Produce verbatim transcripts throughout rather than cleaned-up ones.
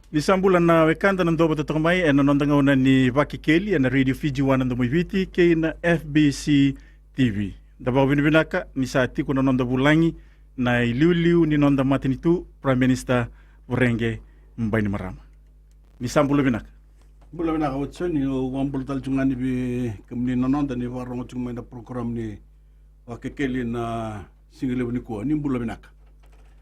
Ni sa bula na wekada na dau vata toka mai ena noda gauna ni Vakekeli ena Radio Fiji One na Domo i Viti kei na F B C T V. Da vakavinavinaka ni sa tiko na noda vulagi na iliuliu ni noda matanitu, Prime Minister Voreqe Bainimarama. Ni sa bula vinaka. Bula vinaka Watson, au vakabula tale tiko ga ni vei kemuni na noda ni vakarogo tiko mai na program ni Vakekeli na siga levu nikua. Ni bula vinaka.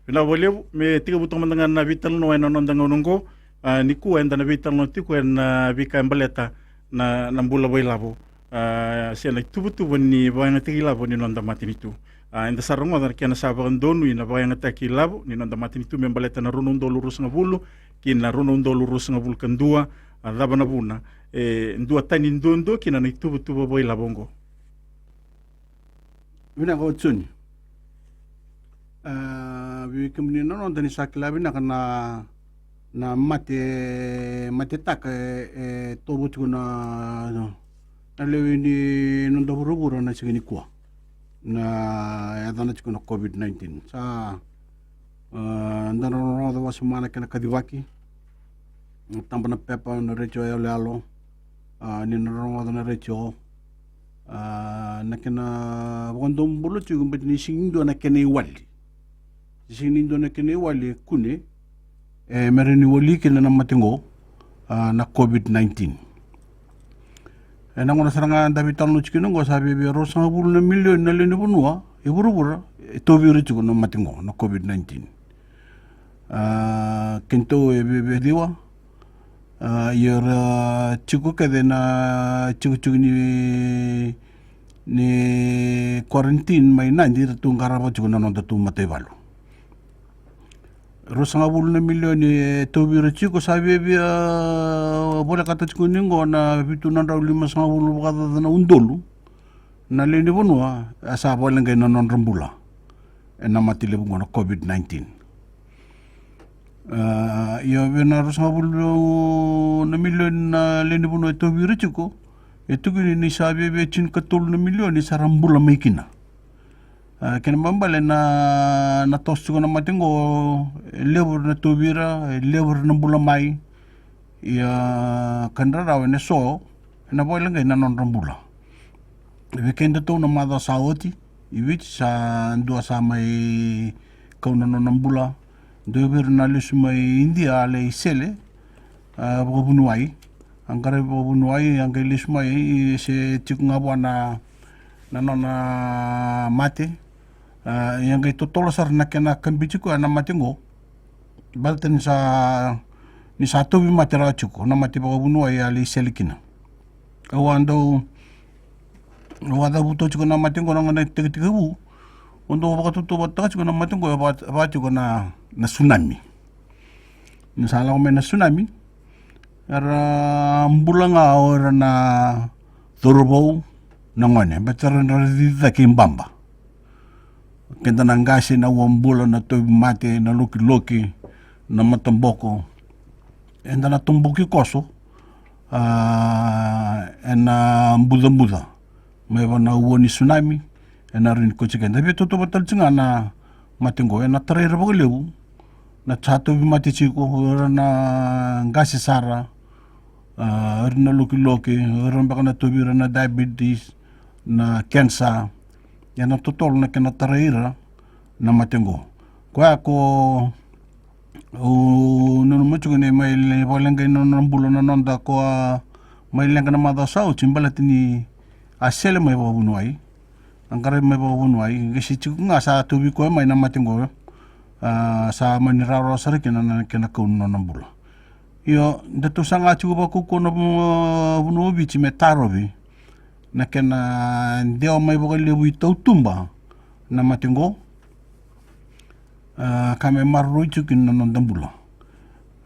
Vinaka vakalevu. Me tekivu toka mada ga na veitalanoa ena noda gauna oqo. A, nikua eda na veitalanoa tiko ena veika e baleta na, na bula vakailavo, a, se na ituvatuva ni vakayagataki ilavo ni noda matanitu. A, eda sa rogoca na kena sa vakadonui na vakayagataki ilavo ni noda matanitu me baleta na rua na udolu ruasagavulu ki na rua na udolu ruasagavulu ka dua. A, cava na vuna e duatani duadua kina na ituvatuva vakailavo oqo? Vinaka Watson. A, vei kemuni na noda ni sa kila vinaka na, na mate, matetaka e, e tovo tiko na, na lewe ni noda vuravura na siga nikua. Na yacana tiko na COVID nineteen. Sa, a, da na rogoca wasoma na kena kacivaki. Na taba na pepa, na retio yaloyalo. A, ni na rogoca na retio. A, na kena vakadomobula tiko, baleta ni sega ni dua na kena iwali. Sega ni dua na kena iwali e kune, e, me rawa ni wali kina na mate oqo, a, na COVID nineteen. Ena gauna sara ga da veitalanoa tiko kina oqo sa viavia ruasagavulu na milioni na lewe ni vanua e vuravura e tauvi ira tiko na mate oqo na COVID nineteen. A, kedatou e viavia ciwa. A, ia ra tiko kece na tikotiko ni, ni quarantine mai Nadi, ratou qarava tiko na nodatou mataivalu. Ruasagavulu na milioni e tauvi ira tiko, sa viavia volekata tiko ni oqo na vitu na drau limasagavulu vakacaca na udolu na lewe ni vanua e sa vakaleqai na nodra bula ena mate levu oqo na COVID nineteen. A, ia vei na ruasagavulu na milioni na lewe ni vanua e tauvi ira tiko, e tukuni ni sa viavia tinikatolu na milioni sa ra bula mai kina. A, kena ibalebale na, na toso tiko na mate oqo, e levu era na tauvi ira, e levu era na bula mai. Ia ka rarawa ena so, ena vakaleqai na nodra bula. Vei kedatou na macawa sa oti, i Viti sa dua sa mai kau na nona bula. Dua vei ira na lesu mai Idia, a lai sele, a, vakavuniwai. A qaravi vakavuniwai, a qai lesu mai, se tiko ga vua na, na nona mate. A, ia qai totolo sara na kena kabiti koya na mate oqo. Baleta ni sa, ni sa tauvimate rawa tiko na mate vakavuniwai a lai sele kina. Au a dau, au a cavuta tiko na mate oqo na gauna tekitekivu. Au dau vakatautauvatataka tiko na mate oqo, e vaka, vaka tiko na, na tsunami. Ni sa lako mai na tsunami, era bula ga o ira na cauravou, na gone, baleta era dau cici cake i baba. Keda na qase, na uabula, na tauvimate, na lokiloki, na mataboko, eda na toboki koso, a, ena bucabuca mai vua na ua ni tsunami, ena rawa ni kauti keda. Via tautauvata tale tiko ga na mate oqo, ena tarai ira vakalevu na sa tauvimate tiko, o ira na qase sara, a, o ira na lokiloki, o ira beka na tauvi ira na diabetes, na cancer, ena totolo na kena tarai ira na mate oqo. Koya ko, au nanuma tiko ni mai le, vakaleqai na nona bula na noda ko a mai leqa na macawa sa oti, baleta ni a sele mai vakavuniwai. A qaravi mai vakavuniwai, qai se tiko ga sa tauvi koya mai na mate oqo. A, sa mani rawarawa sara kina na kena kau na nona bula. Io, datou saga tiko vakaukauwa na vanua, vanua o Viti me tarovi na kena dewa mai vakalevu i tautuba na mate oqo. A, ka me maroroi tiko kina na noda bula.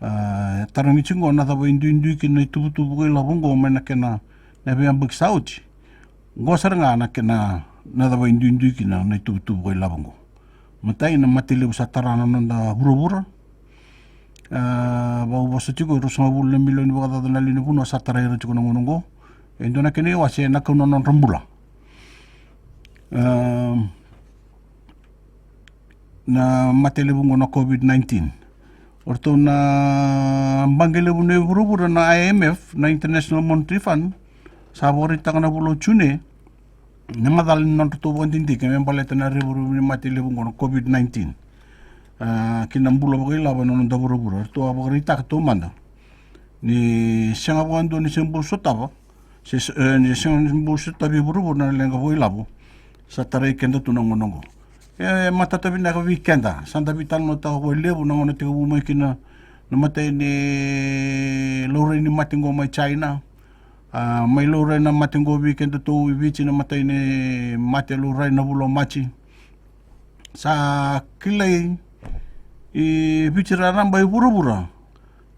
A, tarogi tiko oqo na cava e duidui kina na ituvatuva vakailavo oqo mai na kena, na veiyabaki sa oti. Oqo sara ga na kena, na cava e duidui kina na ituvatuva vakailavo oqo. Matai, na mate levu sa tara na noda vuravura. A, vakavosa tiko e ruasagavulu na milioni vakacaca na lewe ni vanua sa tarai ira tiko na gauna oqo. E dua na kena iwase ena kau na nodra bula. A, na mate levu oqo na COVID nineteen. O ratou na baqe levu ni vuravura na I M F, na International Monetary Fund, sa vakaraitaka na vula o June na macala ni nodratou vakadidike me baleta na revurevu ni mate levu oqo na COVID nineteen. A, ki na bula vakailavo ena noda vuravura. Ratou a vakaraitaka taumada ni sega vakadua ni se bau sotava, se, e, ni sega ni bau sotavi e vuravura na leqa vakailavo sa tarai keda tu na gauna oqo. E matata vinaka vei keda, sa da veitalanoataka vakalevu na gauna tekivu mai kina na matai ni laurai ni mate oqo mai China. A, mai laurai na mate oqo vei kedatou i Viti, na matai ni mate laurai na vula o Maji. Sa kilai i Viti raraba, i vuravura,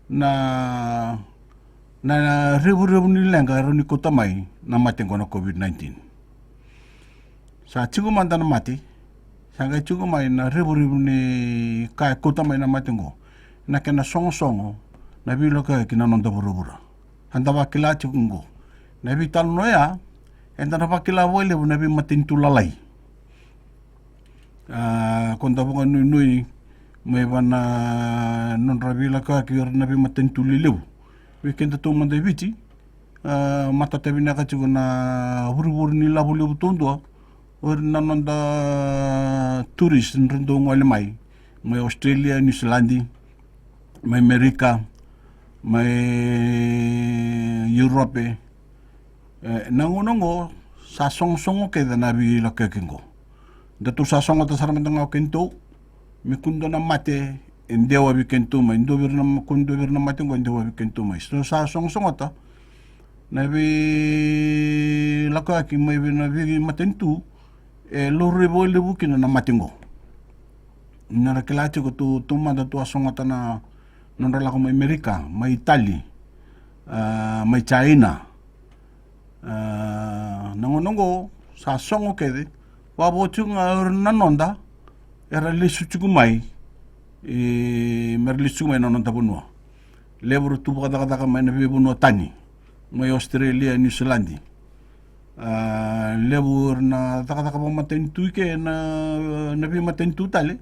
na, na revurevu ni leqa e rawa ni kauta mai na mate oqo na COVID nineteen. Sa tiko mada na mate, sa qai tiko mai na revurevu ni ka e kauta mai na mate oqo, na kena sogosogo na veilakoyaki na noda vuravura. Eda vakila tiko oqo. Na veitalanoa oya, eda na vakila vakalevu na veimatanitu lalai. A, ko da vakanuinui mai vua na nodra veilakoyaki o ira na veimatanitu lelevu. Vei kedatou mada i Viti, a, matata vinaka tiko na vurevure ni lavo levu taudua o ira na noda tourist, na dau gole mai, mai Australia, New Zealand, mai Amerika, mai Europe. E, na gauna oqo sa sogosogo kece na veilakoyaki oqo. Datou sa sogota sara mada ga o kedatou, me kua ni dua na mate e dewa vei kedatou mai, dua vei ira na, kua ni dua vei ira na mate oqo e dewa vei kedatou mai. So sa sogosogota na veilakoyaki mai vei na veimatanitu e laurai vakalevu kina na mate oqo. Na ra kila tiko tu, taumada tu a sogota na nodra lako mai Amerika, mai Itali, a, mai China. A, na gauna oqo sa sogo kece, vavo tiko ga o ira na noda era lesu tiko mai, e, me ra lesu tiko mai na noda vanua. Levu era tu vakacakacaka mai na veivanua tani, mai Australia, New Zealand. A, levu era na cakacaka vakamatanitu i ke, na, na veimatanitu tale,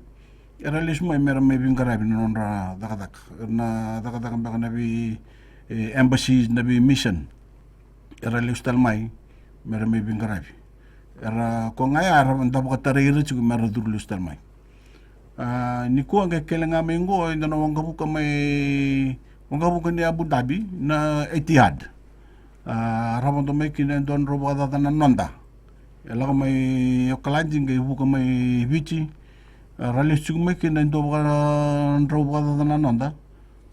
era lesu mai me ra mai veiqaravi na nodra cakacaka. Era na cakacaka beka na vei, e, embassy, na vei mission. Era lesu tale mai me ra mai veiqaravi. Era, ko ga ya era da vakatarai ira tiko me ra curu lesu tale mai. A, nikua qai kele ga mai oqo, eda na waqavuka mai, waqavuka ni Abu Dhabi na Etihad. A, ra vodo mai kina e dua na drau vakacaca na noda. E lako mai Okaladi qai vuka mai Viti. A, ra lesu tiko mai kina e dua vaka, drau vakacaca na noda.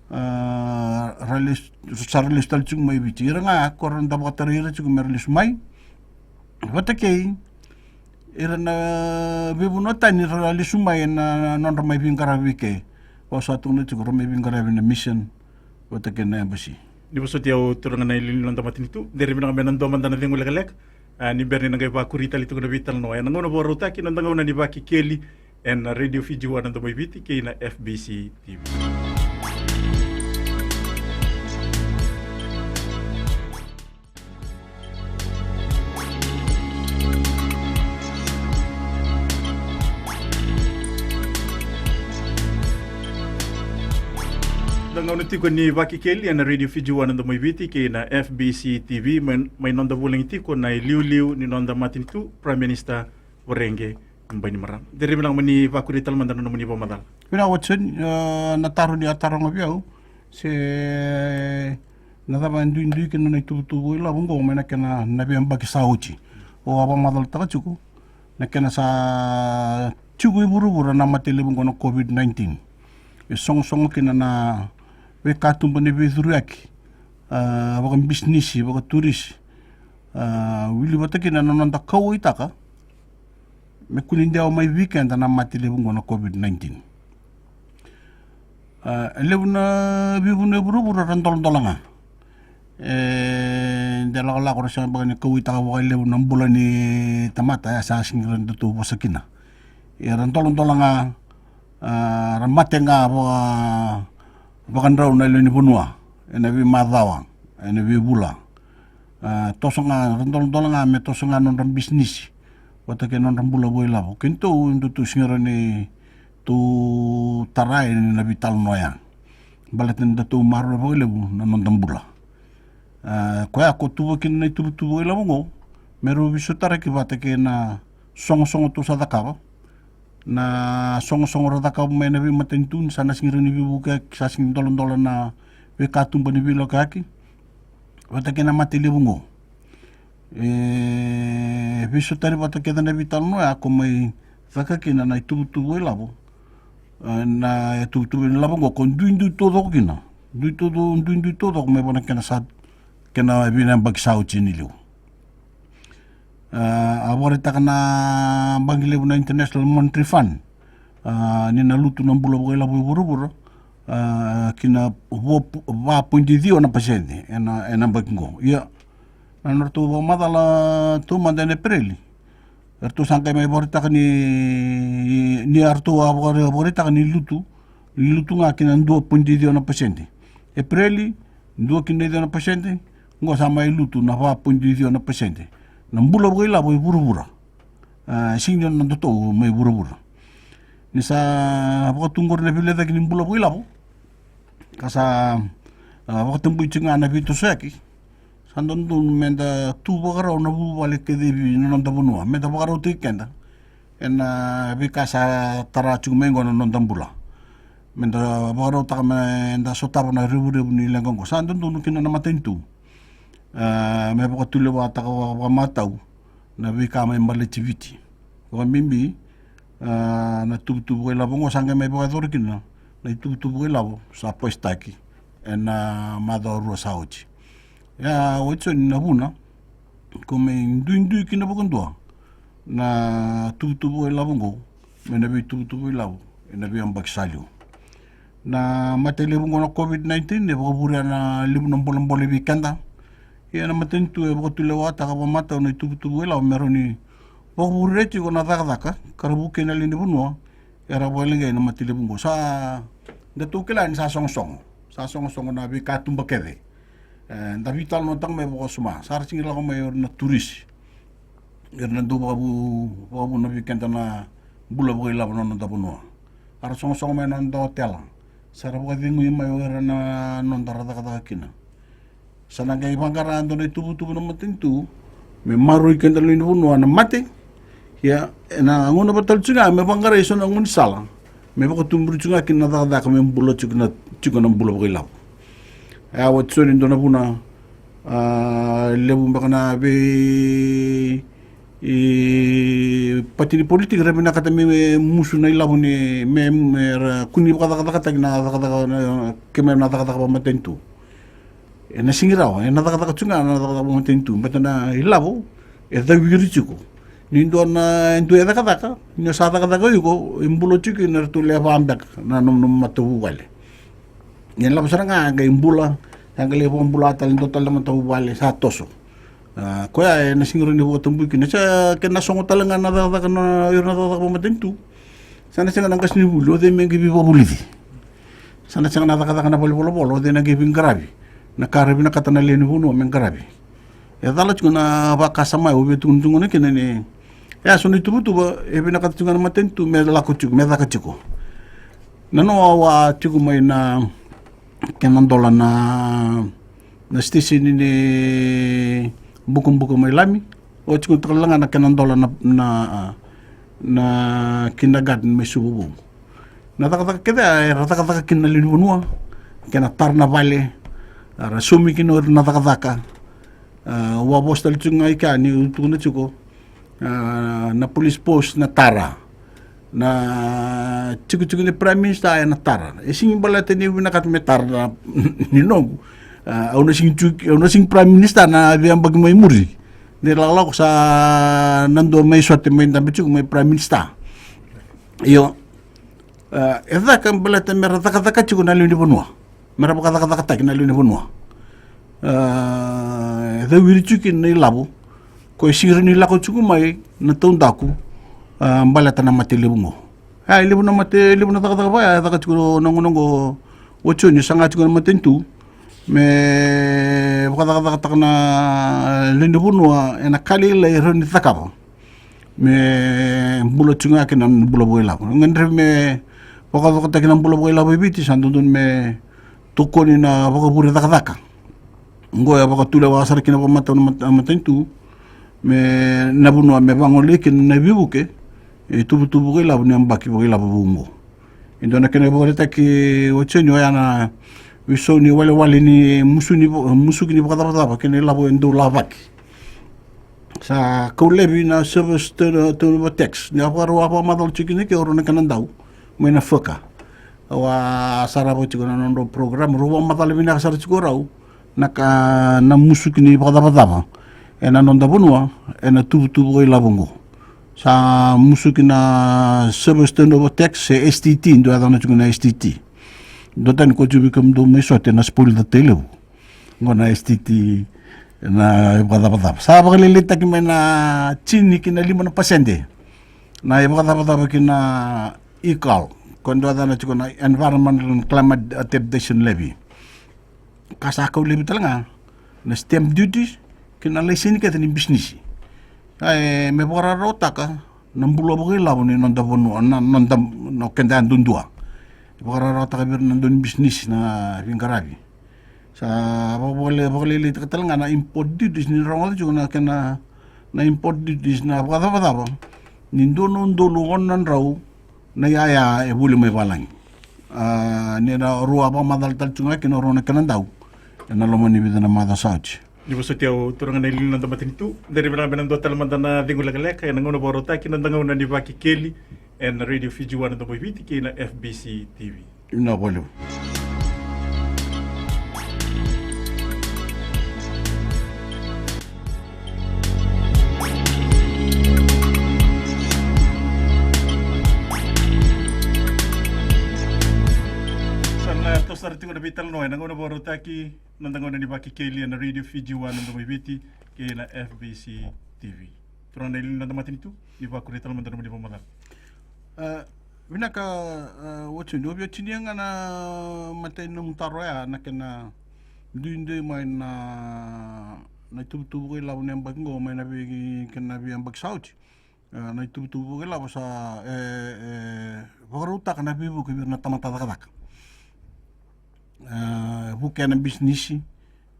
A, ra lesu, sa ra lesu tale tiko mai Viti. Ira ga ko ra da vakatarai ira tiko me ra lesu mai. Vata kei ira na veivanua tani ra lesu mai ena nodra mai veiqaravi ke. Au sa tukuna tiko ra mai veiqaravi na mission vata kei na embassy. Ni vosoti au turaga na iliuliu ni noda matanitu, cere vinaka me na dua mada na cegu lekaleka. A, ni bera ni na qai vakuri tale tiko na veitalanoa ena gauna vakarautaki, na noda gauna ni Vakekeli ena Radio Fiji One na Domoiviti kei na F B C T V. Da gauna tiko ni Vakekeli ena Radio Fiji One na Domoiviti kei na F B C T V, mai, mai noda vulagi tiko na iliuliu ni noda matanitu, Prime Minister Voreqe Bainimarama. Cere vinaka mo ni vakuri tale mada na nomuni vakamacala. Vinaka Watson, e, na taro ni a taroga vei au, se na cava e duidui kina na ituvatuva ilavo oqo mai na kena na veiyabaki sa oti. Au a vakamacalataka tiko na kena sa tiko i vuravura na mate levu oqo na COVID nineteen. E sogosogo kina na veikatuba ni veicuruyaki, a, vakabisinisi, vakaturisi, a, wili vata kina na noda kauwaitaka me kua ni dewa mai vei keda na mate levu oqo na COVID nineteen. A, e levu na veivanua e vuravura ra doladola ga. E, de lakolako ra sega beka ni kauwaitaka vakalevu na bula ni tamata, ya sa sega ni rawa ni datou vosa kina. Ia ra doladola ga, a, ra mate ga vaka, vakadrau na lewe ni vanua ena veimacawa, ena veivula. A, toso ga, ra doladola ga me toso ga nodra bisinisi vata kei nodra bula vakailavo. Keitou, datou sega ni rawa ni tou tarai na veitalanoa ya. Baleta ni datou maroroya vakalevu na noda bula. A, koya ko tuva kina na ituvatuva vakailavo oqo, me rau veisotaraki vata kei na sogosogo tou sa cakava. Na sogosogo ra cakava mai na veimatanitu ni sa na sigi rawa ni veivukiyaki, sa sigi doladola na veikatuba ni veilakoyaki. Vata kei na mate levu oqo. E veisotari vata kece na veitalanoa ya ko mai caka kina na ituvatuva vakailavo. E, na ituvatuva vakailavo oqo ko duidui taucoko kina. Dui taucoko, duidui taucoko mai vua na kena sa, kena vei na yabaki sa oti ni liu. A, a vakaraitaka na baqe levu na International Monetary Fund, a, ni na lutu na bula vakailavo e vuravura, a, ki na vo-, va poidi ciwa na pasede ena, ena yabaki oqo. Ia, na nodratou vakamacala taumada ena Epereli, eratou sa qai mai vakaraitaka ni, ni eratou a vakara-, vakaraitaka ni lutu, ni lutu ga ki na dua poidi ciwa na pasede. Epereli, dua ki na ciwa na pasede, oqo sa mai lutu na va poidi ciwa na pasede na bula vakailavo e vuravura. A, sega ni nodatou mai vuravura. Ni sa vakatu oqori na veilecayaki ni bula vakailavo, ka sa, a, vakatabui tiko ga na veitosoyaki, sa dodonu me da tu vakarau na vuvale kece e na noda vanua, me da vakarautaki keda ena veika sa tara tiko mai oqo na noda bula. Me da vakarautaka me da sotava na revurevu ni leqa oqo. Sa dodonu kina na matanitu, a, me vakatulewataka vaka-, vakamatau na veika mai baleti Viti. Vakabibi, a, na ituvatuva vakailavo oqo sa qai mai vakayacori kina na ituvatuva vakailavo sa positaki ena macawa rua sa oti. Ia, oti soni na vuna ko mai duidui kina vakadua na ituvatuva vakailavo oqo mai na veituvatuva vakailavo ena veiyabaki sa liu. Na mate levu oqo na COVID nineteen e vakavurea na levu na bolebole vei keda. Ia na matanitu e vakatulewataka vakamatau na ituvatuva vakailavo me rawa ni vakavurea tiko na cakacaka ka ra vukei na lewe ni vanua era vakaleqai na mate levu oqo. Sa datou kila ni sa sogosogo, sa sogosogo na veikatuba kece. E, da veitalanoataka mai vakawasoma, sa ra sega ni lako mai o ira na turisi, o ira na dau vakavu, vakavuna vei keda na bula vakailavo na noda vanua. A ra sogosogo mai na noda otela, sa ra vakacegui mai o ira na noda ra cakacaka kina. Sa na qai vaqara e dua na ituvatuva na matanitu me maroroi keda na lewe ni vanua na mate. Ia, ena gauna vata tale tiko ga me vaqarai eso na gaunisala me vakatuburi tiko ga kina na cakacaka me bula tiko na, tiko na bula vakailavo. E a oti soni e dua na vuna, a, levu beka na vei, i, pati ni politiki ra vinakata me, me musu na ilavo ni, me, me ra kua ni vakacakacakataki na cakacaka na, keimami na cakacaka vakamatanitu. Ena sega ni rawa, ena cakacaka tiko ga na cakacaka vakamatanitu, baleta na ilavo e cau ira tiko. Ni dua na, e dua e cakacaka, ni o sa cakacaka o iko, e bula tiko kina eratou lewe va beka na nomu, nomu matavuvale. Ia na lavo sara ga qai bula, sa qai lai vakabula tale e dua tale na matavuvale sa toso. A, koya ena sega ni rawa ni vakatabui kina. Sa kena sogo tale ga na cakacaka na, o ira na cakacaka vakamatanitu, sa na sega na qasenivuli, o cei me qai veivakavulici? Sa na sega na cakacaka na valenivolavola, o cei na qai veiqaravi na ka ra vinakata na lewe ni vanua me qaravi? E cala tiko na vakasama au via tukuna tiko na kena ni, e a so na ituvatuva e vinakata tiko ga na matanitu me lako tiko, me caka tiko. Na noa au a tiko mai na kena dola na, na siteseni ni bukabuka mai Lami. Au tiko tale ga na kena dola na, na, na kindergarten mai Suvavou. Na cakacaka kece era cakacaka kina na lewe ni vanua, kena tara na vale, era saumi kina o ira na cakacaka. A, au a vosa tale tiko ga i kea niu tukuna tiko, a, na police post na tara. Na tikotiko ni Prime Minister ena tara. E sega ni baleta niu vinakata me tara na, ni noqu. A, au na sega ni tiko, au na sega ni Prime Minister na veiyabaki mai muri. Ni lakolako sa na dua mai sote mai dabe tiko mai Prime Minister. Io, e, e caka baleta mera cakacaka tiko na lewe ni vanua. Mera vakacakacakataki na lewe ni vanua. E, e cau ira tiko kina na ilavo ko e sega ni lako tiko mai na taudaku, e, baleta na mate levu oqo. E, e levu na mate, e levu na cakacaka vaya e caka tiko na gauna oqo. Oti soni saga tiko na matanitu me vakacakacakataka na lewe ni vanua ena ka lailai e rawa ni cakava me bula tiko ga kina na bula vakailavo. Gadrevi me vakacokotaki na bula vakailavo e Viti, sa dodonu me tokoni na vakavure cakacaka. Oqo e vakatulewa sara kina vakamatau na mat-, matanitu me na vanua me vagolei kina na veivuke, e tuvatuva vakailavo ni yabaki vakailavo vou oqo. E dua na kena ivakaraitaki, o Joni, oya na veisau ni walewale ni musu ni va-, musuki ni vakacavacava kei na ilavo e dau lavaki. Sa kau laivi na service turn-, turnover tax. Ni a vakarau a vakamacala tiko kina ke o rau na kena dau mai na faka. Au a sarava tiko na nodrau program, rau vakamacala vinaka sara tiko rau na ka, na musuki ni vakacavacava ena noda vanua ena tuvatuva vakailavo oqo. Sa musuki na service turnover tax, e S T T, dua yacana tiko na S T T. Dua tani ko tiko vei kemudou mai Sote na spoil the tail levu. Oqo na S T T na ivakacavacava. Sa vakalailaitaki mai na tini ki na lima na pasede na ivakacavacava ki na ECAL. Ko dua yacana tiko na Environmental and Climate Adaptation Levy. Ka sa kau laivi tale ga na stamp duties ki na laiseni kece ni bisinisi. Ai, me vakarautaka na bula vakailavo ni noda vanua, na noda, na keda yadudua. Vakarautaka vei ira na dau ni bisinisi, na veiqaravi. Sa vakavakale-, vakalailaitaka tale ga na import duties, ni rogoca tiko na kena, na import duties na vakacavacava ni dua na udolu ono na drau na iyaya e voli mai valagi. A, ni na rau a vakamacala tale tiko ga kina rau na kena dau ena loma ni vica na macawa sa oti. Ni vosoti au, turaga na iliuliu ni noda matanitu. Dere vinaka me na dua tale mada na cegu lekaleka ena gauna vakarautaki, noda gauna ni Vakekeli ena Radio Fiji One na Domoiviti kei na F B C T V. Vinaka vakalevu. Sa na toso sara tiko na veitalanoa ena gauna vakarautaki, noda gauna ni Vakekeli ena Radio Fiji One na Domoiviti kei na F B C T V. Turaga na iliuliu ni noda matanitu, ni vakuria tale mada na nomuni vakamacala. A, vinaka, a, Watson, au via tinia ga na imatai ni nomu taro ya, na kena duidui mai na, na ituvatuva vakailavo ni yabaki oqo mai na vei, kei na veiyabaki sa oti. A, na ituvatuva vakailavo sa, e, e vakarautaka na veivuke vei ira na tamata cakacaka. A, vukea na bisinisi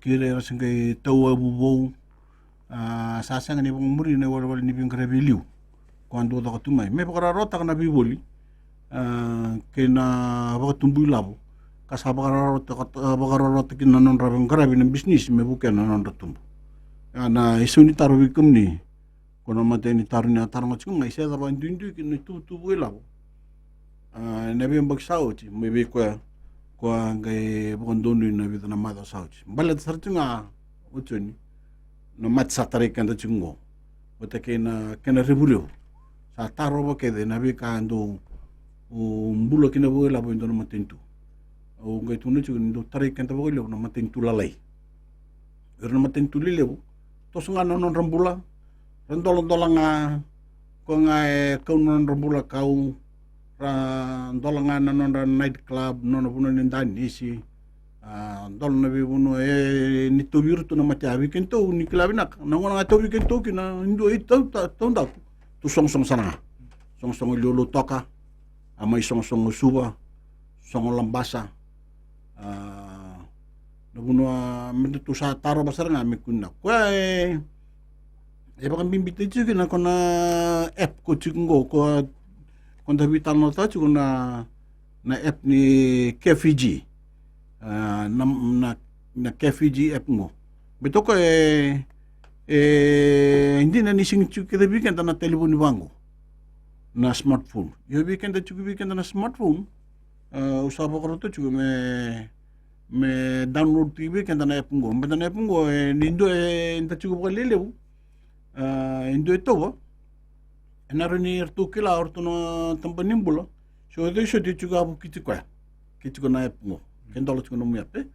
kei ira era se qai tauyavu vou. A, sa sega ni vakamuri na iwalewale ni veiqaravi e liu ko a dau caka tu mai. Me vakarautaka na veivoli, a, kei na vakatubu ilavo ka sa vakarautaka, a, vakarautaki na nodra veiqaravi na bisinisi me vukea na nodra tubu. A, na isau ni taro vei kemuni, ko na imatai ni taro ni a taroga tiko ga, i se cava e duidui kina na ituvatuva vakailavo, a, ena veiyabaki sa oti mai vei koya ko a qai vakadonui na vica na macawa sa oti. Baleta sara tiko ga, Watson, na mate sa tarai keda tiko oqo vata kei na kena revurevu. Sa tarova kece na veika dau bula kina vakailavo e dua na matanitu. Au qai tukuna tiko ni dau tarai keda vakalevu na matanitu lalai. Ira na matanitu lelevu, toso ga na nodra bula, ra doladola ga, ko ga e kau na nodra bula kau, ra dola ga na nodra night club, nona vanua ni danisi. A, dola na veivanua, e, ni tauvi ira tu na mate. A, vei kedatou ni kila vinaka, na gauna ga e tauvi kedatou kina e dua i tau, tau, taudaku, tu sogosogo sara ga. Sogosogo i Liuliutoka, a, mai sogosogo Suva, sogo Labasa. A, na vanua me datou sa tarova sara ga me kua ni na. Koya e, e vakabibitaki tiko kina ko na app ko tiko oqo, ko, ko da veitalanoataka tiko na, na app ni Care Fiji. A, na, na, na Care Fiji app oqo. Baleta o koya e, e dina ni sega ni tiko kece vei keda na talevoni vaqo, na smartphone. Io, vei keda tiko vei keda na smartphone, a, au sa vakarota tiko me, me download tiko vei keda na app oqo. Baleta na app oqo, e, ni dua e da tiko vakalelevu, a, e dua e tauva, ena rawa ni ratou kila o ratou na tabana ni bula se o cei soti e tiko a vukiti koya. Ke tiko na app oqo, ke dola tiko nomu app, e,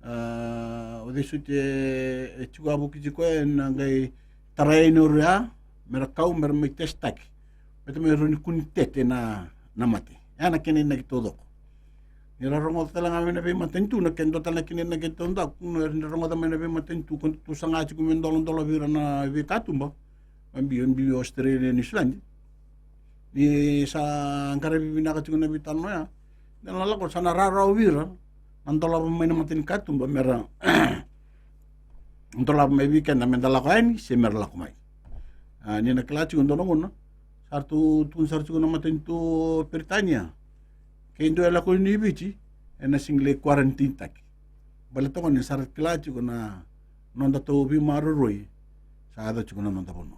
a, o cei soti e, e tiko a vukiti koya, ena qai tarai yani o ira ya me ra kau, me ra mai test taki. Baleta me rawa ni kua ni tete na, na mate. Ya na kena inaki taucoko. Ni ra rogoca tale ga mai na veimatanitu, na kena dua tale na kena inaki taudaku, ni ra rogoca mai na veimatanitu, ko datou saga tiko me doladola vei ira na veikatuba, vakabibi, vakabibi Australia, New Zealand. Ni sa qaravi vinaka tiko na veitalanoa ya, na lako sa na rawarawa vei ira na dolava mai na matanikatuba me ra dolava mai vei keda me da lako yani se me ra lako mai. A, ni na kila tiko dua na gauna sa ratou tukuna sara tiko na matanitu o Peritania, ke dua e lako ni Viti ena sega ni lai quarantine taki. Baleta gona ni sa ra kila tiko na noda tau veimaroroi sa yaco tiko na noda vanua.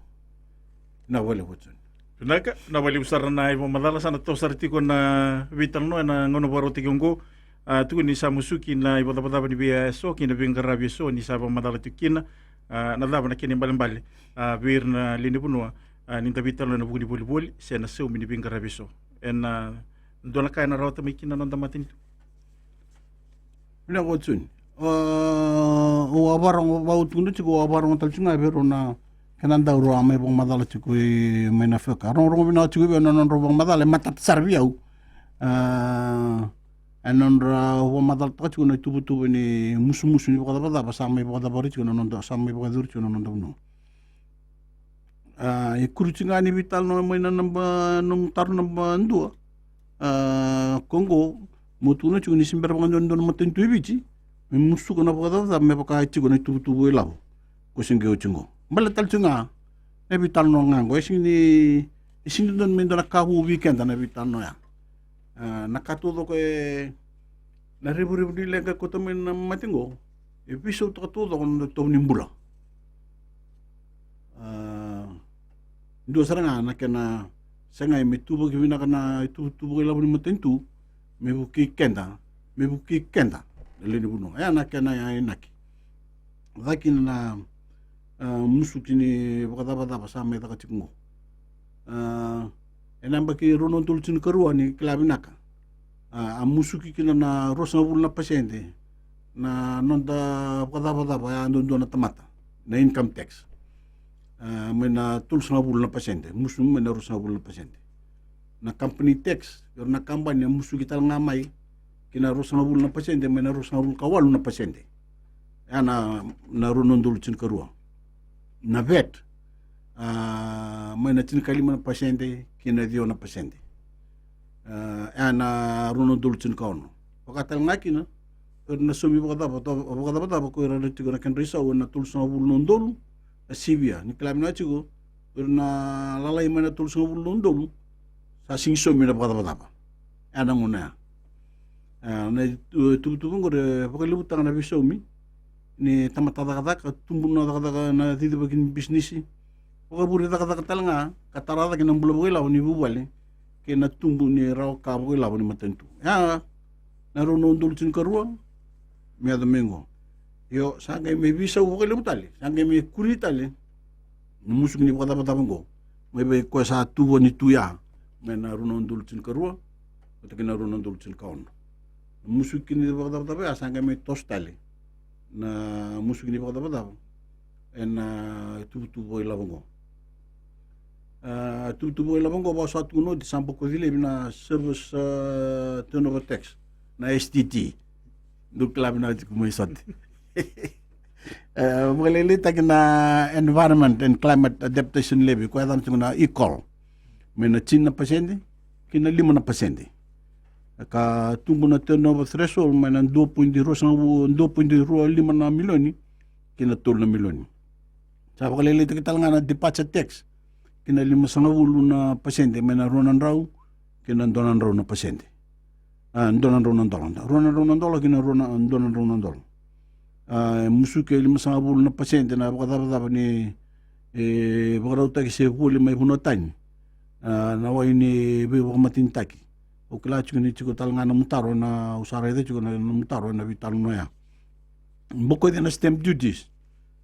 Na vale votson. Vinaka, na vale vosara na ivakamacala sa na toso sara tiko na veitalanoa ena gauna vakarautaki oqo. A, tukuni sa musuki na ivakacavacava ni veiya eso kei na veiqaravi eso ni sa vakamacala tiko kina. A, na cava na kena ibalebale, a, vei ira na lewe ni vanua, a, ni da veitalanoa ena vuku ni volivoli se na saumi ni veiqaravi eso. Ena dua na ka ena rawata mai kina na noda matanitu. Vinaka vua Joni. Au a varogo, vau tukuna tiko, au a varogo tale tiko ga vei rau na kena dau rau a mai vakamacala tiko i mai na feka. Rogorogo vinaka tiko vei au na nodrau vakamacala e matata sara vei au. A, e nodra vakamacalataka tiko na ituvatuva ni musumusu ni vakacavacava sa mai vakacavara tiko na noda, sa mai vakacuru tiko na noda vanua. A, e kuri tiko ga ni veitalanoa mai na naba, nomu taro naba dua. A, ko oqo mo tukuna tiko ni se bera vakadua ni dua na matanitu e Viti me musuka na vakacavacava me vaka e tiko na ituvatuva ilavo ko se qai oti oqo. Baleta tale tiko ga na veitalanoa ga oqo e sega ni, e sega ni dodonu me dua na ka vou vei keda na veitalanoa ya. A, na ka taucoko e na revurevu ni leqa e kauta mai na mate oqo e veisautaka taucoko na noda itovo ni bula. A, dua sara ga na kena sagai me tuvaki vinaka na ituvatuva ilavo ni matanitu me vukei keda, me vukei keda na lewe ni vanua. Ya na kena ya inaki. Caka kina na, a, musuki ni vakacavacava sa mai caka tiko oqo. A, ena yabaki rua na udolu tinikarua ni kila vinaka, a, a musuki kina na ruasagavulu na pasede na noda vakacavacava ya duadua na tamata, na income tax. A, mai na tolusagavulu na pasede, musu mai na ruasagavulu na pasede. Na company tax, ira na kabani a musuki tale ga mai kina ruasagavulu na pasede mai na ruasagavulu ka walu na pasede. Ya na, na rua na udolu tinikarua. Na vat, a, mai na tinikalima na pasede kina ciwa na pasede. A, ya na rua na udolu tinikaono. Vaka tale ga kina o ira na saumi vakacava, vakacavacava ko ira na tiko na kedra isau ena tolusagavulu na udolu, na sivia ni kila vinaka tiko o ira na lalai mai na tolusagavulu na udolu sa sega ni saumi na vakacavacava. Ya na gauna ya. A, na ituvatuva oqori e vakalevutaka na veisaumi ni tamata cakacaka, tubu na cakacaka, na cicivaki ni bisinisi, vakavure cakacaka tale ga ka tara cake na bula vakailavo ni vuvale kei na tubu ni rawa ka vakailavo ni matanitu. Ya na rua na udolu tinikarua me yaco mai oqo. Io, sa qai mai veisau vakalevu tale, sa qai mai kuri tale na musuki ni vakacavacava oqo mai vei koya sa tuvani tu ya mai na rua na udolu tinikarua vata kei na rua na udolu tinikaono. Na musuki ni vakacavacava ya sa qai mai toso tale na musuki ni vakacavacava ena ituvatuva ilavo oqo. A, tuvatuva ilavo oqo vaka sa tukuna oti sa bokoci laivi na service, a, turnover tax, na S T T. Dou kila vinaka tiko mai Sote. E vakalailaitaki na Environment and Climate Adaptation Levy, koya e yacana tiko na ECOL, mai na tini na pasede ki na lima na pasede. Ka tubu na turnover threshold mai na dua poidi rua sagavulu, dua poidi rua lima na milioni ki na tolu na milioni. Sa vakalailaitaki tale ga na departure tax ki na limasagavulu na pasede mai na rua na drau ki na dua na drau na pasede. A, dua na drau na dola, rua na drau na dola ki na rua na, dua na drau na dola. A, e musuki e limasagavulu na pasede na vakacavacava ni, e, vakarautaki se voli mai vanua tani, a, na wai ni veivakamatenitaki. Au kila tiko ni tiko tale ga na nomu taro, na, au sa raica tiko na nomu taro ena veitalanoa ya. Bokoci na stamp duties.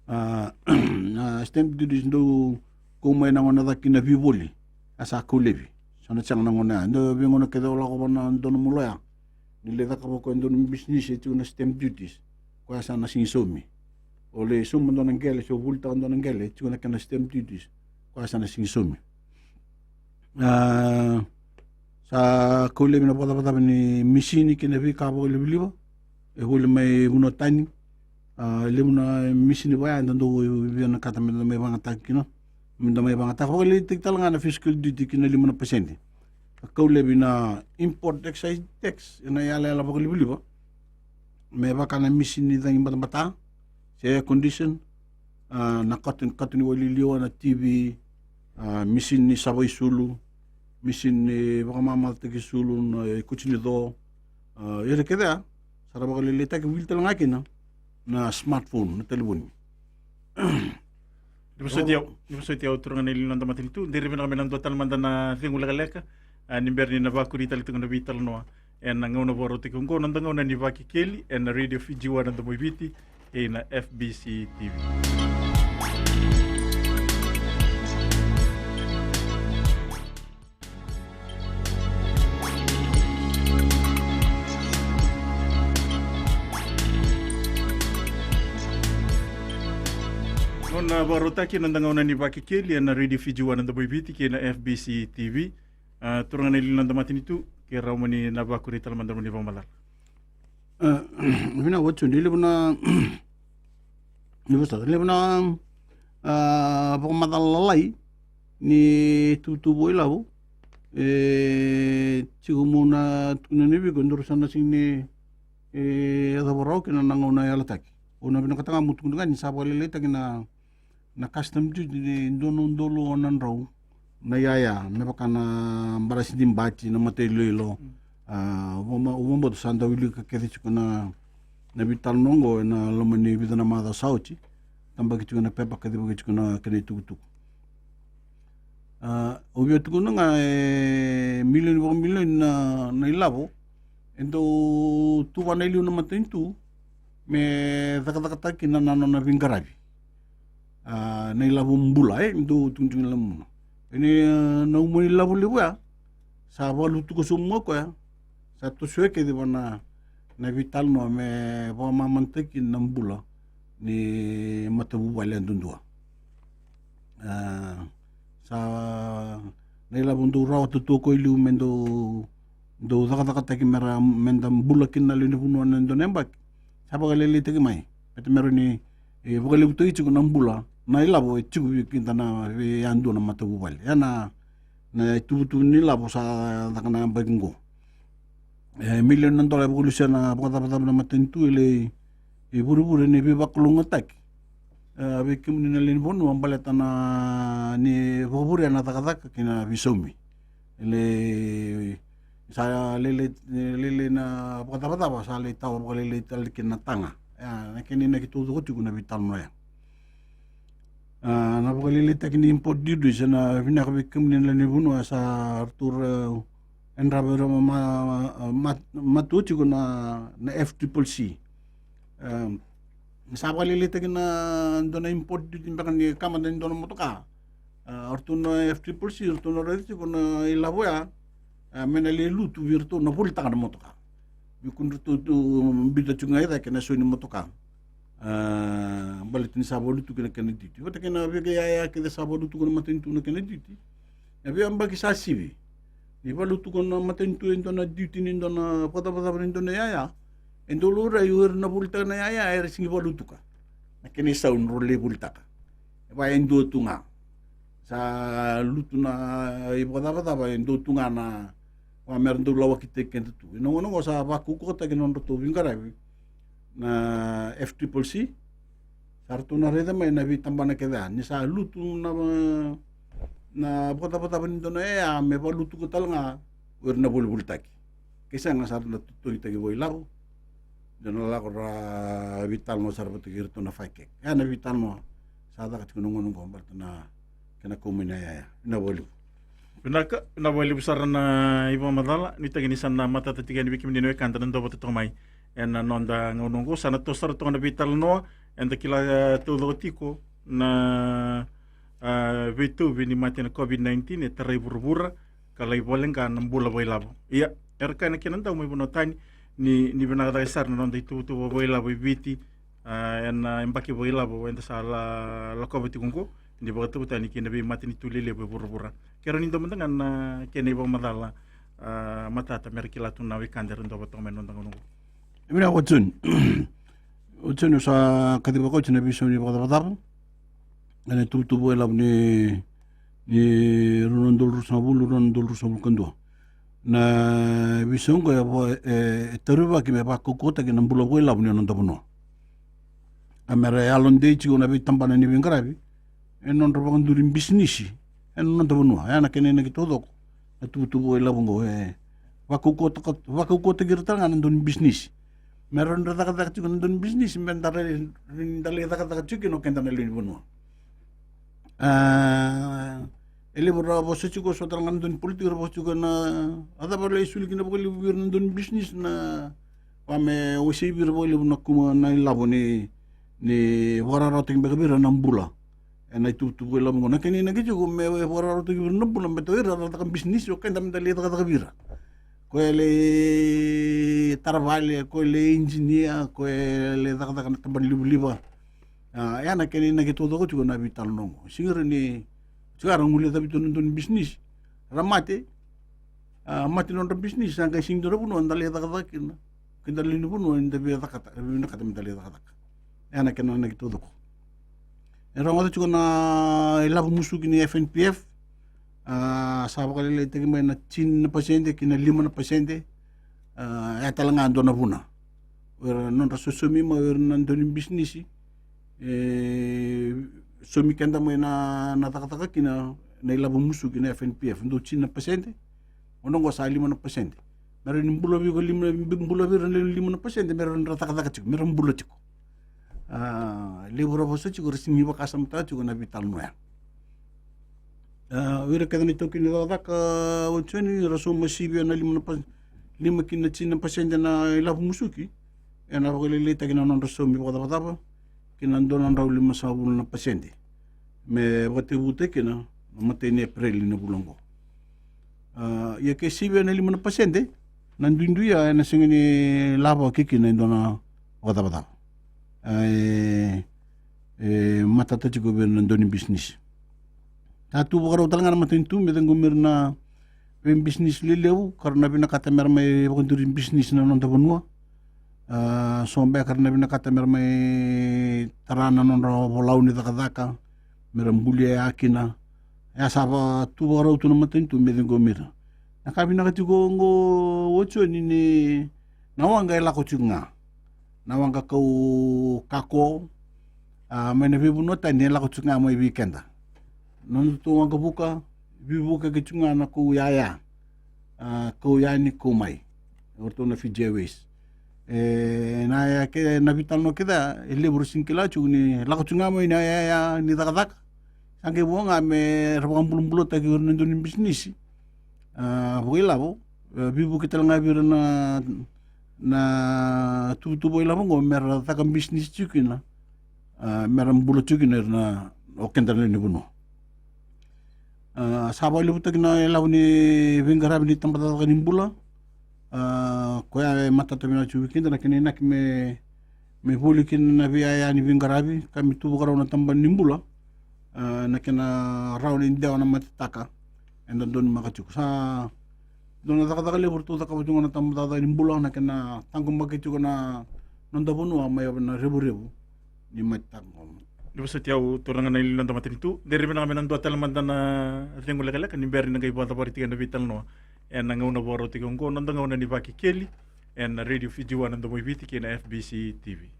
A, na stamp duties dou kau mai na gauna caka kina na veivoli, a sa kau laivi. Sa na sega na gauna ya, dou veigauna kece o lako vua na dua nomu loya, ni lai cakava o koya e dua nomu bisinisi e tiko na stamp duties, koya sa na sega ni saumi. O lai sauma dua na qele se o volitaka dua na qele e tiko na kena stamp duties, koya sa na sega ni saumi. A, sa kau laivi na vakacavacava ni misini kei na veika vakalivaliva e voli mai vanua tani. A, levu na misini vaya eda dau vinakata meda mai vagataka kina, meda mai vagataka. Vakalailaitaki tale ga na fiscal duty ki na lima na pasede. A, kau laivi na import excise tax ena yalayala vakalivaliva. me vaka na misini ni cagi batabata, se air condition, a, na kato, kato ni wai liliwa, na T V, a, misini ni sava isulu, misini ni vakamamacataki isulu, na ikuti ni co, a, ira kece ya, sa ra vakalailaitaki. Wili tale ga kina na smartphone, na talevoni. Ni vosoti au, ni vosoti au, turaga na ili ni noda matanitu. Dei ira vinaka me na dua tale mada na cegu lekaleka, a, ni bera ni na vakuri tale tiko na veitalanoa ena gauna vakarautaki oqo, noda gauna ni Vakekeli ena Radio Fiji One, na Domo i Viti, kei na F B C T V. Nona vakarautaki na noda gauna ni Vakekeli ena Radio Fiji One, na Domo i Viti, kei na F B C T V. A, turaga na ili ni noda matanitu, ke rawa mo ni na vakuri tale mada na nomuni vakamacala. A, vinaka, oti ni levu na, ni vosota, levu na, a, vakamacala lalai ni tuvatuva ilavo e tiko. Meu na tukuna ni vei iko, daru sa na sega ni, e, yacova rawa kina na gauna e yalataki. Au na vinakata ga meu tukuna ga ni sa vakalailaitaki na, na custom duty ni dua na udolu ono na drau na iyaya, me vaka na barasi ni bati, na matailoilo. Mm. A, au vakabauta sa dau wilika kece tiko na, na veitalanoa oqo ena loma ni vica na macawa sa oti. Tabaki tiko na pepa, kacivaki tiko na kena itukutuku. A, au via tukuna ga, e milioni vakamilioni na, na ilavo e dau tuvana e liu na matanitu me cakacakataki na, na nona veiqaravi. A, na ilavo bula, e, me dau tukuni tiko na ilavo bula. Ia ni, a, na uma ni ilavo levu ya sa vakalutuka sobu mai o koya, sa tosoya kece vua na, na veitalanoa me vakamamadataki na bula ni matavuvale yadudua. A, sa na ilavo dau rawata tu o koya e liu me dau, dau cakacakataki me ra, me da bula kina na lewe ni vanua ena dua na yabaki, sa vakalailaitaki mai. Baleta me rawa ni, e, vakalevutaki tiko na bula, na ilavo e tiko vei keda na, vei yadua na matavuvale. Ia na, na ituvatuva ni ilavo sa caka na yabaki oqo. E milioni na dola e vakalusia na vakacavacava na matanitu e lai, e vurevure ni veivakalougatataki, e, vei kemuni na lewe ni vanua baleta na, ni vakavurea na cakacaka kei na veisaumi. E lai, sa lailai, lailai na vakacavacava, sa lai tawa vakalailai tale kina na taga. Ia na kena inaki taucoko tiko na veitalanoa ya. A, na vakalailaitaki ni import duties, e na vinaka vei kemuni na lewe ni vanua, sa ratou ra, e drava ira ma, ma, ma, matua tiko na, na F triple C. Em, sa vakalailaitaki na dua na import duty beka ni ka mada ni dua na motoka. A, o ratou na F triple C, o ratou na raica tiko na ilavo ya, a, me na lai lutu vei iratou na volitaka na motoka. Vei kemuni ratou tu biuta tiko ga i cake na sau ni motoka. A, baleta ni sa vakalutuki na kena duty. Vata kei na veika iyaya kece sa vakalutuka na matanitu na kena duty. Na veiyabaki sa sivi, ni vakalutuka na matanitu e dua na duty ni dua na vakacavacava ni dua na iyaya, e dau laurai o ira na volitaka na iyaya era sega ni vakalutuka na kena isau ni ra lai volitaka. E vaka e dua tu ga sa lutu na ivakacavacava, e dua tu ga na, vaka me ra dau lawakitaki keda tu. Ena gauna oqo sa vakaukauwataki na nodratou veiqaravi na F triple C. Sa ratou na raica mai na veitabana kece ya ni sa lutu na, na vakacavacava ni dua na iyaya, me vakalutuka tale ga o ira na volivolitaki. Ke sega, sa ra na totogitaki vakailavo. Dua na lako ra veitalanoa sara vata kei iratou na FICAC. Ia na veitalanoa sa caka tiko na gauna oqo baleta na kena kau mai na iyaya. Vinaka vakalevu. Vinaka, vinaka vakalevu sara na ivakamacala. Nuitaki ni sa na matata tiko yani vei kemuni na wekada na dau vata toka mai ena noda gauna oqo. Sa na toso sara toka na veitalanoa, eda kila, e, taucoko tiko na, e, veitauvi ni mate na COVID nineteen e tarai vuravura ka lai vale ga na bula vakailavo. Ia, era kaya na kena dau mai vanua tani ni, ni vinaka cake sara na noda ituvatuva vakailavo e Viti, a, ena yabaki vakailavo eda sa la, lakova tiko oqo, ni vakatauvatani kei na veimatanitu lelevu e vuravura. Ke rawa ni dua mada ga na kena ivakamacala, a, matata me ra kila tu na wekada era dau vata toka mai ena noda gauna oqo. Vinaka, o Joni. O Joni, au sa kacivaka oti na veisau ni vakacavacava ena ituvatuva vakailavo ni, ni rua na udolu ruasagavulu, rua na udolu ruasagavulu ka dua. Na veisau oqo e, e taruvaki me vakaukauwataki na bula vakailavo ni noda vanua. A mera yalodei tiko na veitabana ni veiqaravi e nodra vakaduri bisinisi e noda vanua. E na kena inaki taucoko na tuvatuva vakailavo oqo, e vakaukauwataki ira tale ga na dau ni bisinisi. Mera dra cakacaka tiko na dau ni bisinisi, me da lai cakacaka tiko kina o keda na lewe ni vanua. E levu ra vosa tiko, so tale ga na dau ni politiki ra vosa tiko na, a cava lai soli kina vakalevu vei ira na dau ni bisinisi, na va me wasei vei ira vakalevu na kuma na ilavo ni vakararawataki beka vei ira na bula. E na ituvatuva vakailavo oqo na kena inaki tiko me vakararawataki vei ira na bula, me tau ira ra caka bisinisi, o keda me da lai cakacaka vei ira. Ko e lai taravale, ko e lai injinia, ko e lai cakacaka na tabana livaliva. A ya na kena inaki taucoko tiko na veitalanoa oqo. Sega ni, sega ra guilecavi tu na dau ni bisinisi, ra mate. A mate nodra bisinisi, sa qai sega tu na vanua da lai cakacaka kina. Keda na lewe ni vanua ni da via cakata, vinakata me da lai cakacaka. E na kena inaki taucoko. E rogoca tiko na ilavo musuki ni F N P F, a sa vakalailaitaki mai na tini na pasede ki na lima na pasede. A ya tale ga dua na vuna o ira nodra sosomi mai o ira na dau ni bisinisi. E somi keda mai na, na cakacaka kina na ilavo musuki na F N P F, dau tini na pasede. Ono oqo sa lima na pasede. Mera ni bula vei iko lima, bula vei ira na lima na pasede, mera dra cakacaka tiko, mera bula tiko. A levu ra vosa tiko, ra sega ni vakasamataka tiko na veitalanoa ya. A o ira kece na itaukei ni cakacaka, o Joni, ra sauma sivia na lima na pa, lima ki na tini na pasede na ilavo musuki. E na vakalailaitaki na nodra saumi vakacavacava ki na dua na drau lima sagavulu na pasede me vakatekivuta kina na matai ni Epereli na vula oqo. A ia ke sivia na lima na pasede, na duidui ya e na sega ni lavo ki kina e dua na vakacavacava. A e, e matata tiko vei ira na dau ni bisinisi. Sa tu vakarau tale ga na matanitu me ciqomi ira na veibisinisi lelevu ka ra na vinakata mera mai vakaduri bisinisi na noda vanua. A so beka ra na vinakata mera mai tara na nodra volau ni cakacaka, mera bulia ya kina. Ya sa va tu vakarau tu na matanitu me ciqomi ira. Na ka vinaka tiko oqo, o Joni, ni na waqa e lako tiko ga, na waqa kau kako, a mai na veivanua tani e lako tiko ga mai vei keda. Na nodatou waqavuka, veivukei tiko ga na kau yaya, a kau yani kau mai, o ratou na Fiji Airways. E na ya ke na veitalanoa kece e levu ra sega ni kila tiko ni lako tiko ga mai na yaya ni cakacaka. Sa qai vo ga me ra vakabulabulataki ira na dau ni bisinisi, a vakailavo, e veivuke tale ga vei ira na, na tuvatuva vakailavo oqo mera caka bisinisi tiko kina, a mera bula tiko kina ira na, o keda na lewe ni vanua. A sa vakalevutaki na ilavo ni veiqaravi ni tabacakacaka ni bula. A koya e matata vinaka tiko vei keda na kena inaki me, me voli kina na veiyaya ni veiqaravi ka me tu vakarau na tabana ni bula. A na kena rawa ni dewa na matetaka eda donumaka tiko. Sa dua na cakacaka levu ratou cakava tiko na tabacakacaka ni bula, na kena taqomaki tiko na noda vanua mai na revurevu ni matetaka. Ni vosoti au, turaga na ili noda matanitu, dere vinaka me na dua tale mada na cegu lekaleka ni bera ni na qai vakacavari tiko na veitalanoa ena gauna vakarautaki oqo, noda gauna ni Vakekeli ena Radio Fiji One na Domo i Viti kei na F B C T V.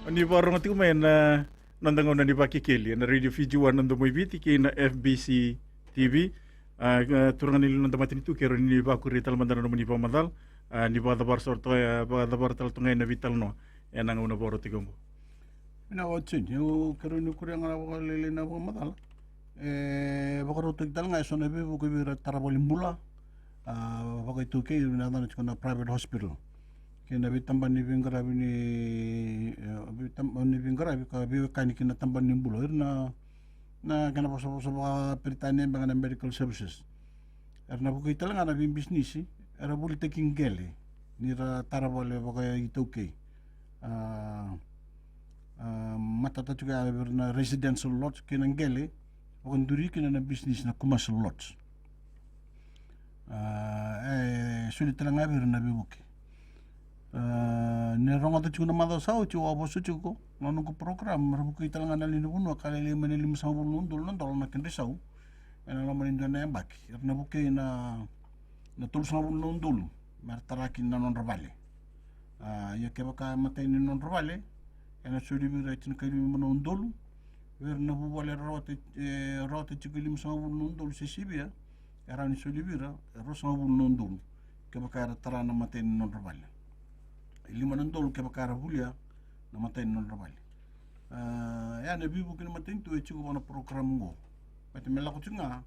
Ni vakarorogo tiko mai ena noda gauna ni Vakekeli ena Radio Fiji One na Domo i Viti kei na F B C T V. A, a, turaga ni noda matanitu, keirau ni vakuria tale mada na nomuni vakamacala, a, ni vakacavara sara toka, a, vakacavara tale toka ena veitalanoa ena gauna vakarautaki oqo. Vinaka Joni, au keirau ni kuria ga vakalailai na vakamacala. E vakarautaki tale ga eso na veivuke vei ira tara valenibula, a, vakaitaukei, na yacana tiko na private hospital kei na veitabana ni veiqaravi ni, e, veitabana ni veiqaravi ka veiwekani kei na tabana ni bula, ira na, na kena vosavosa vakaperitania beka na medical services. Era na vukei tale ga na veibisinisi era volitaki qele ni ra tara vale vakaitaukei. A, a, matata tiko ya vei ira na residential lots kei na qele vakaduri kina na bisinisi na commercial lots. A, e soli tale ga vei ira na veivuke. A, ni rogoca tiko na macawa sa oti, au a vosa tiko na noqu program, ra vukei tale ga na lewe ni vanua ka lailai mai na limasagavulu na udolu na dola na kedra isau ena loma ni dua na yabaki. Era na vukei na, na tolusagavulu na udolu me ra tara kina na nodra vale. A, ia kevaka e matai ni nodra vale, ena soli vei ira e tinikalima na udolu. Vei ira na vuvale era rawata, e, rawata tiko e limasagavulu na udolu se sivia, e rawa ni soli vei ira e ruasagavulu na udolu kevaka era tara na matai ni nodra vale. E lima na udolu kevaka era volia na matai ni nodra vale. A, ia na veivuke ni matanitu e tiko vua na program oqo. Baleta me lako tiko ga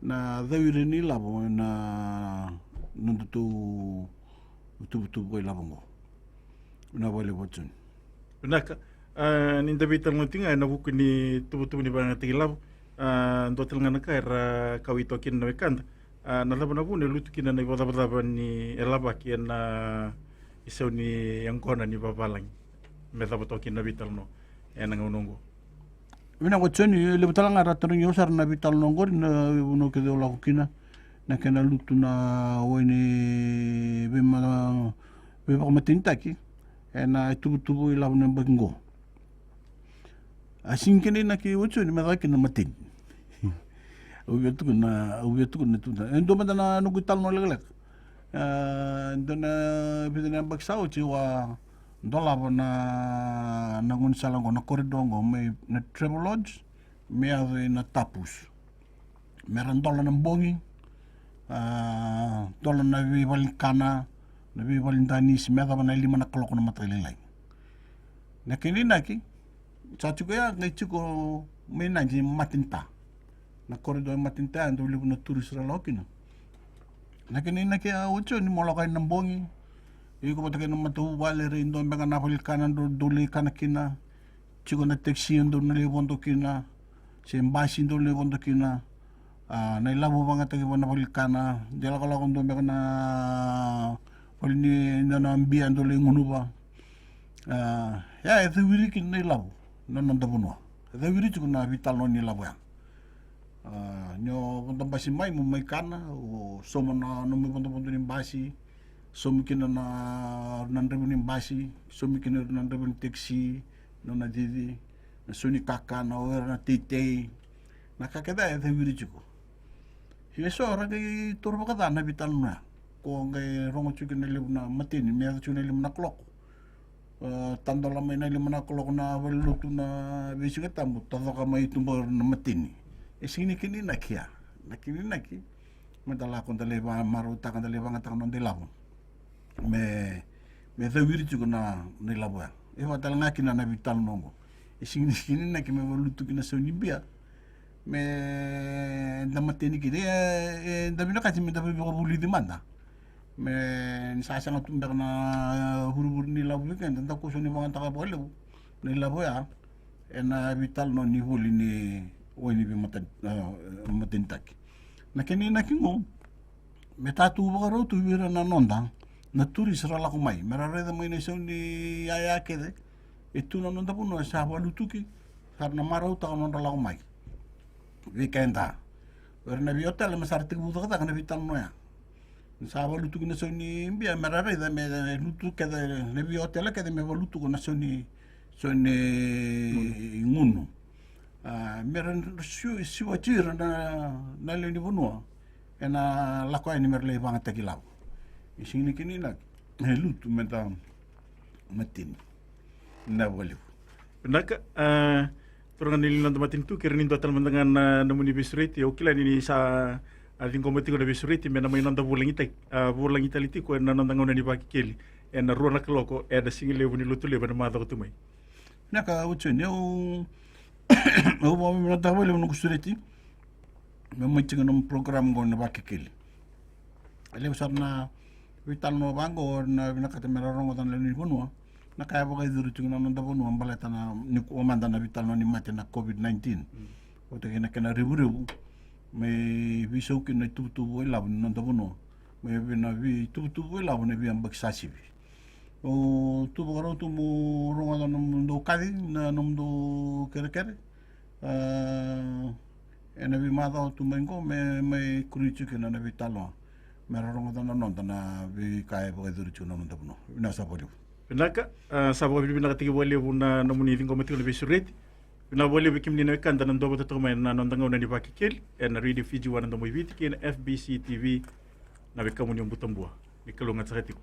na cawiri ni lavo ena nodatou tuvatuva ko ilavo oqo. Vinaka vakalevu Joni. Vinaka. A, ni da veitalanoa tiko ga ena vuku ni tuvatuva ni vakayagataki lavo. A, dua tale ga na ka era kauwai toka kina na wekada. A, na cava na vuna e lutu kina na ivakacavacava ni e lavaki ena isau ni yaqona ni vavalagi me cava toka kina na veitalanoa ena gauna oqo? Vinaka Joni, e levu tale ga era tarogi au sara na veitalanoa oqori na veivanua kece au lako kina, na kena lutu na wai ni veima-, veivakamatenitaki ena ituvatuva ilavo na yabaki oqo. A sega ni kena inaki o Joni me caka kina na mateni. Au via tukuna, au via tukuna tu. E dua mada na noqu italanoa lekaleka. A, dua na vica na yabaki sa oti au a dolava na, na gaunisala oqo, na corridor oqo, mai na Travelodge me yaco ina Tapus. Me ra dola na bogi, a, dola na veivalenikana, na veivaledanisi, me yacova na lima na kaloko na mataka lailai. Na kena inaki, sa tiko ya, qai tiko mai Nadi e matenita. Na corridor e matenita, e dau levu na tourist ra lako kina. Na kena inaki ya, o Joni, mo lako yani na bogi, iko vata kei na matavuvale, rairai dua beka na valenikana dou, dou lai kana kina. Tiko na taxi dou na lai vodo kina, se basi dou na lai vodo kina. A, na ilavo vakayagataki vua na valenikana, de lakolako dua beka na vale ni, na, na bia dou lai gunuva. A, ya e cawiri kina na ilavo na noda vanua. E cawiri tiko na veitalanoa ni lavo ya. A, ni o vodo basi mai, mo mai kana, o sauma na nomu ivodovodo ni basi, saumi kina na, na draiva ni basi, saumi kina na draiva ni taxi, nona cici, na sau ni kakana, o ira na teitei, na ka kece e cawiri tiko. Ia so ra qai taura vakaca na veitalanoa ya. Ko qai rogo tiko kina na levu na mateni, me yaco tiko na lima na kaloko. E, tadola mai na lima na kaloko na valenilotu na veisiga tabu, tacoka mai tuba na mateni. E sega ni kena inaki ya. Na kena inaki me da lako da lai vakamarautaka, da lai vakayagataka na noda ilavo. Me, me cawiri tiko na, na ilavo ya. E vaka tale ga kina na veitalanoa oqo. E sega ni, sega ni inaki me valutu kina sau ni bia. Me da mateni kina, e, e, da vinakati me da veivakavulici mada. Me ni sa sega tu beka na vurevure ni lavo vei keda, da kua soti ni vakayagataka vakalevu na ilavo ya ena veitalanoa ni voli ni wai ni veimata-, e, matenitaki. Na kena inaki oqo, me tatu vakarau tu vei ira na noda na tourist ra lako mai, me ra raica mai na isau ni yaya kece e tu na noda vanua, sa valutuki, sa ra na marautaka na nodra lako mai. Vei keda, o ira na veiotela, me sa ra tekivu cakacaka na veitalanoa ya. Sa valutuki na sau ni bia, me ra raica, me lutu kece na veiotela kece, me valutuka na sau ni, sau ni gunu. A, me ra siu-, siwa tiko ira na, na lewe ni vanua ena lako yani me ra lai vakayagataki lavo. E sega ni kena inaki, e lutu me da mateni. Vinaka vakalevu. Vinaka, a, turaga ni lewe ni noda matanitu, kei ira ni dua tale mada ga na, na nomuni veisureti, au kila ni sa, a, ciqoma tiko na veisureti me na mai noda vulagi tale, a, vulagi tale tiko ena noda gauna ni Vakekeli ena rua na kaloko ena Siga Levu ni Lotulevu ena macawa ka tu mai. Vinaka, o Joni, au, au vakavinavinakataka vakalevu noqu sureti me mai tiko na nomu program oqo na Vakekeli. E levu sara na veitalanoa vaqo na vinakata me ra rogoca na lewe ni vanua, na ka e vakayacori tiko na noda vanua baleta na nikua mada na veitalanoa ni mate na COVID nineteen. Mm. Vata kei na kena revurevu me veisau kina na ituvatuva ilavo ni noda vanua, me vei na veituvatuva ilavo na veiyabaki sa sivi. O tu vakarau tu mo rogoca na nomudou kaci, na nomudou kerekere. A, ena veimacawa tu mai qo me mai kuri tiko kina na veitalanoa. me ra rogoca na noda na veika e vakayacori tiko na noda vanua. Vinaka sa vakalevu. Vinaka. A, sa vakavinavinakataki vakalevu na nomuni ciqoma tiko na veisureti. Vinaka vakalevu vei kemuni na wekada na dou vata toka mai na noda gauna ni Vakekeli ena Radio Fiji One na Domo i Viti kei na F B C T V. Na wekamuni o Butabua, ni kalougata saka tiko.